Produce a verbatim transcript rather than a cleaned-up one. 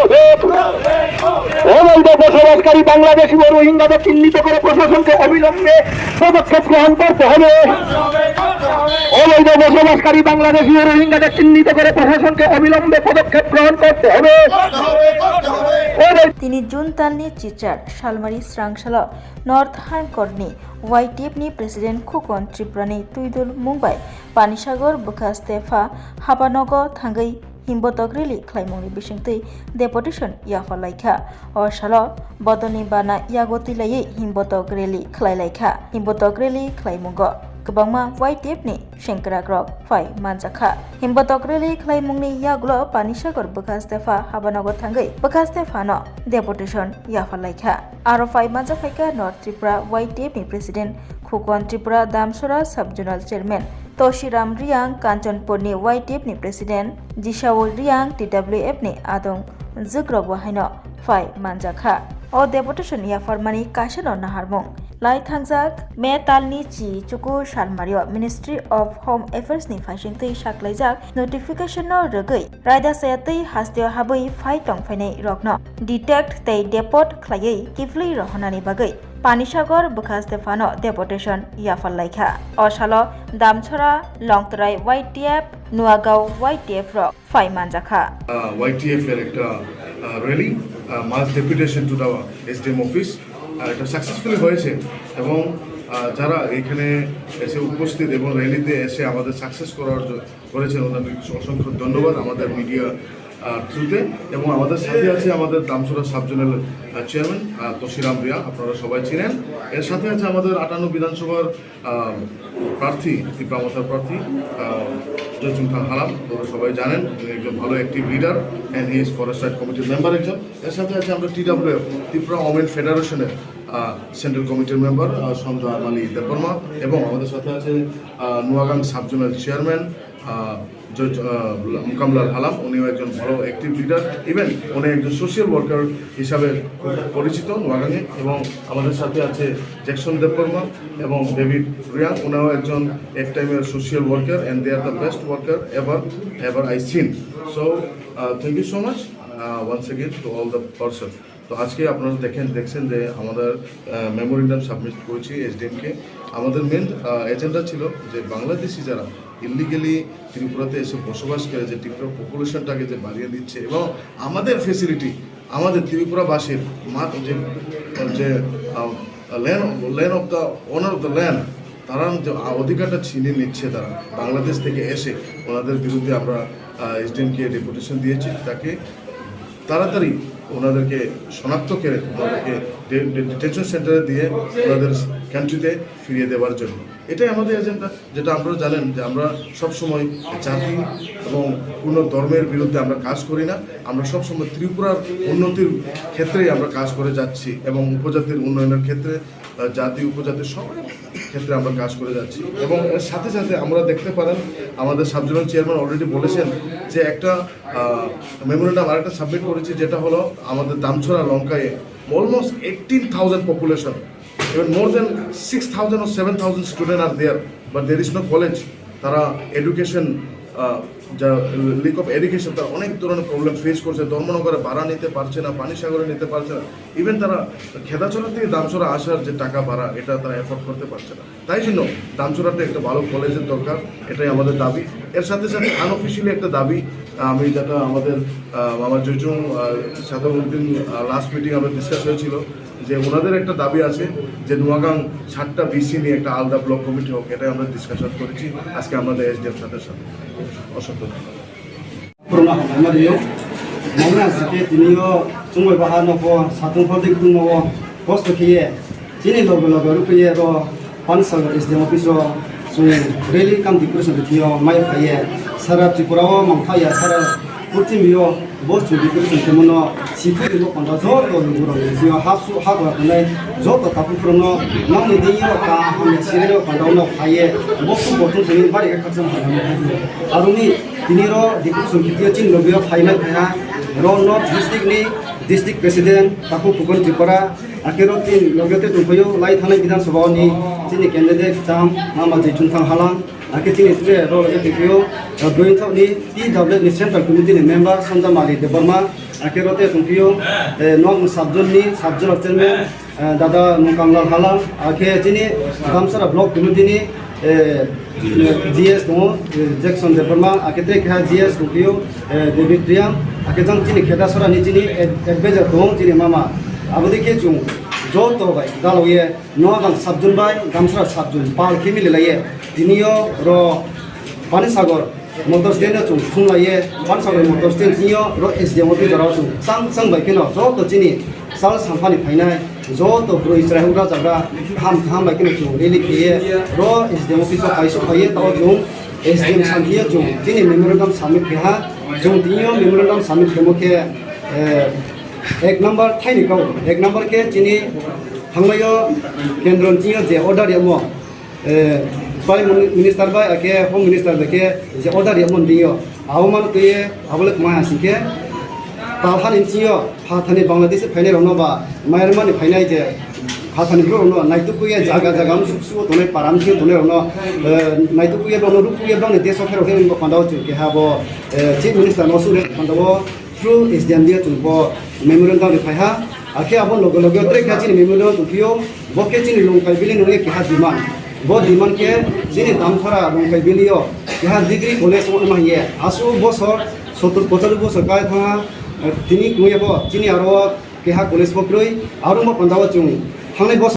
অবৈধ বসবাসকারী বাংলাদেশি ও রোহিঙ্গাদের চিহ্নিত করে প্রশাসনকে অবিলম্বে পদক্ষেপ গ্রহণ করতে হবে। অবৈধ বসবাসকারী বাংলাদেশি ও রোহিঙ্গাদের চিহ্নিত করে প্রশাসনকে অবিলম্বে পদক্ষেপ গ্রহণ করতে হবে। অবৈধ Tini June talni chichar salmari srangsalo North Harkorni Y T F ni President Khukon Tripurani twidul mungbai Panisagar bwkha Stefa habanogo thangwi himbotok rally khlaimungni bisingtwi deputation yapharlaikha. O salo bodolni bana yago twilaiwi himbotok rally khlailaikha. Himbotok rally khlaimungo kwbangma Y T F ni sengkrakrok phai manjakha. Himbotok rally khlaimungni yagulo Panisagar bwkha Stefa habanogo thangwi bwkha Stefano deputation yapharlaikha. Aro phai manjakphaikha North Tripura Y T F ni President Khukon Tripura Damsora Sub Zonal Chairman Toshiram Riang, Kanchanpurni Y T F ni President Jisao Riang, T W F ni adong Zukrok bo haino phai manjakha. O deputation yapharmani kaisano naharmung lai thangjak May talni chi chuku salmario Ministry of Home Affairs ni phaisingtwi saklaijak notification no rwgwi raida saya twi hasteo habwi phai tongphainai rokno detect tei deport khlaiwi kiphilwi rohornani bagwi Panisagar bwkha Stephano deputation yapharlaikha. O salo Damchora, Longtrai Y T F, Nuagao Y T F rok phai manjakha. আহ, YTF এর একটা rally, mass deputation to the SDM office, এটা successfully হয়েছে। এবং আহ, যারা এখানে এসে উপস্থিত এবং র্যালিতে এসে আমাদের সাকসেস করার জ- করেছেন, ওনাদেরকে অসংখ্য ধন্যবাদ আমাদের মিডিয়া থ্রুতে। এবং আমাদের সাথে আছে আমাদের দামছড়া সাব জোনাল চেয়ারম্যান তসিরাম রিয়া, আপনারা সবাই চিনেন। এর সাথে আছে আমাদের আটান্ন বিধানসভার আহ, প্রার্থী, তিপ্রা মথার প্রার্থী আহ, জয়চুংথাং হালাম, ওরা সবাই জানেন, উনি একজন ভালো active leader, and he is forest side কমিটির মেম্বার একজন। এর সাথে আছে আমরা টিডাব্লিউএফ, ত্রিপুরা ওমেন ফেডারেশনের সেন্ট্রাল কমিটির মেম্বার সন্ধ্যা মালি দেববর্মা, এবং আমাদের সাথে আছে আহ, নোয়াগাং সাব জোনাল চেয়ারম্যান আহ, জয়- আহ, মুকামলাল হালাম, উনিও একজন ভালো অ্যাক্টিভ লিডার, ইভেন উনি একজন সোশ্যাল ওয়ার্কার হিসাবে খুব পরিচিত নোয়াগাঙে। এবং আমাদের সাথে আছে জ্যাকসন দেববর্মা এবং ডেভিড রিয়াং, ওনারাও একজন এক টাইমের social worker, and they are the best worker ever, ever I seen. So thank you so much once again to all the person. তো আজকে আপনারা দেখেন, দেখছেন যে আমাদের মেমোরেন্ডাম সাবমিট করেছি এসডিএমকে। আমাদের মেন এজেন্ডা ছিল যে বাংলাদেশি যারা ইলিগালি ত্রিপুরাতে এসে বসবাস করে, যে ত্রিপুরা পপুলেশনটাকে যে বাড়িয়ে দিচ্ছে এবং আমাদের ফেসিলিটি, আমাদের ত্রিপুরাবাসীর মা- যে যে land, land of the owner of the land, তারা যে অধিকারটা ছিনিয়ে নিচ্ছে তারা বাংলাদেশ থেকে এসে, ওনাদের বিরুদ্ধে আমরা এসডিএমকে ডেপুটেশন দিয়েছি, তাকে তাড়াতাড়ি ওনাদেরকে শনাক্ত করে ওনাদেরকে ডে- ডে- ডিটেনশন সেন্টারে দিয়ে ওনাদের কান্ট্রিতে ফিরিয়ে দেওয়ার জন্য। এটাই আমাদের এজেন্ডা। যেটা আপনারা জানেন যে আমরা সবসময় জাতি এবং কোনো ধর্মের বিরুদ্ধে আমরা কাজ করি না। আমরা সবসময় ত্রিপুরার উন্নতির ক্ষেত্রেই আমরা কাজ করে যাচ্ছি এবং উপজাতির উন্নয়নের ক্ষেত্রে, আহ, জাতি উপজাতি সবার ক্ষেত্রে আমরা কাজ করে যাচ্ছি। এবং এর সাথে সাথে আমরা দেখতে পারেন, আমাদের সাব জোনাল চেয়ারম্যান অলরেডি বলেছেন যে একটা মেমোরেন্ডাম আরেকটা সাবমিট করেছি, যেটা হলো আমাদের দামছড়া লঙ্কায় almost eighteen thousand population, even more than six thousand or seven thousand student are there, but there is no college. তারা এডুকেশন, যা লেক অফ এডুকেশন, তারা অনেক ধরনের প্রবলেম ফেস করছে। ধর্মনগরে ভাড়া নিতে পারছে না, পানিসাগরে নিতে পারছে না, ইভেন তারা খেদাছড়া থেকে দামছড়া আসার যে টাকা ভাড়া, এটা তারা অ্যাফোর্ড করতে পারছে না। তাই জন্য দামছড়াতে একটা ভালো কলেজের দরকার, এটাই আমাদের দাবি। এর সাথে সাথে আনঅফিসিয়ালি একটা দাবি, আহ, আমি যেটা আমাদের, আহ, আমার জয়চুং, আহ, সাদরউদ্দিন, আহ, লাস্ট মিটিং আমরা ডিসকাস হয়েছিল যে ওনাদের একটা দাবি আছে যে নোয়াগাং সাতটা বিসি নিয়ে একটা আলাদা ব্লক কমিটি হোক, এটাই আমরা ডিসকাশন করেছি আজকে আমাদের এসডিএম স্যারের সাথে। অসংখ্য ধন্যবাদ। Khoroknwi hambai ma rio. Mangna sikhe tini o chwngbai baha nokho satung phaltwi tongma o kosto khiye chini loge loge rwphiye ro Panisagar S D M office o chwng rally cum decoration rwphiyo mai phaiye sara Tripura o mangthaya sara purthimbi o bo chwng decoration khaimano sikhe rwma panda joto lukurok ni bisingo hapsu hapra tongnai joto takhuk phwrwngno nokni deio kaham hamya sirino panda o nok phaiye bo khe bo tongthokni bari khe khakchang hamya aroni. Tini ro decoration khe tini chini loge o phainai phaiha ro North District ni District President Takhuk Phukon Tripura, akhe ro tini loge o tei tongphaio lai thangnai Bidhan Sabha ni chini candidate cham Mama Jaichungthang Halang, akhe chini tre ro loge tongphaio, uh, Dointhok ni T W ni Central Committee ni member Sanjamali Debbarma, Akhe rote tongphio, eh, Noagang sub-zone ni sub-zone chairman, eh, dada Mungkanglal Halam, akhe chini Damsara block committee ni, eh, G S tongo, eh, Jackson Debbarma, akhe tei keha G S tongphio, eh, David Riang, akhe jang chini Khedasora ni chini ad-, advisor tongo chini mama. Abo dei khe chwng joto bai dalogye Noagang sub-zone bai Damsara sub-zone pal khe mililaiye. Tini o ro Panisagar motor stand o chwng thumlaiye, Panisagar motor stand tini o ro S D M office jora o chwng chang chang bai kheno joto chini sal samphani phainai joto bwrwi chwrai huk rajagra kaham kaham bai kheno chwng rally khaiye ro S D M office o kaisuk phaiye, tao chwng S D M santhi o chwng chini memorandum submit khe ha. Chwng tini o memorandum submit khaimo khe, eh, ek number thaini kau, ek number khe chini thangbai o kendro ni tini o je order yamo, eh, Prime Minister bai akhe Home Minister bai khe je order yamo tini o, abo mano twi abo le kmai hasing khe talhani tini o phathani Bangladesh phainai rokno ba Myanmar ni phainai je phathani borok rokno naituk kuye jaga jaga amsuk suo tongnai para amsuk tongnai rokno, eh, naituk kuye borokno ruk kuye borokni desh o pherok khe wngkha panda o chwng keha bo, eh, Chief Minister no sure panda o through S D M dia chwng bo memorandum ri phai ha. Akhe abo loge loge tei kha chini memorandum tongphio, bo khe chini Longkai Valley nungni keha demand. Bo demand khe chini Damsara Longkai Valley o keha degree college wngma hiye. Aswk bosor sottor pochari bosor kai thangha, tini kungya bo chini aro keha college bo kwrwi, aro mo panda o chwng thangnai bosor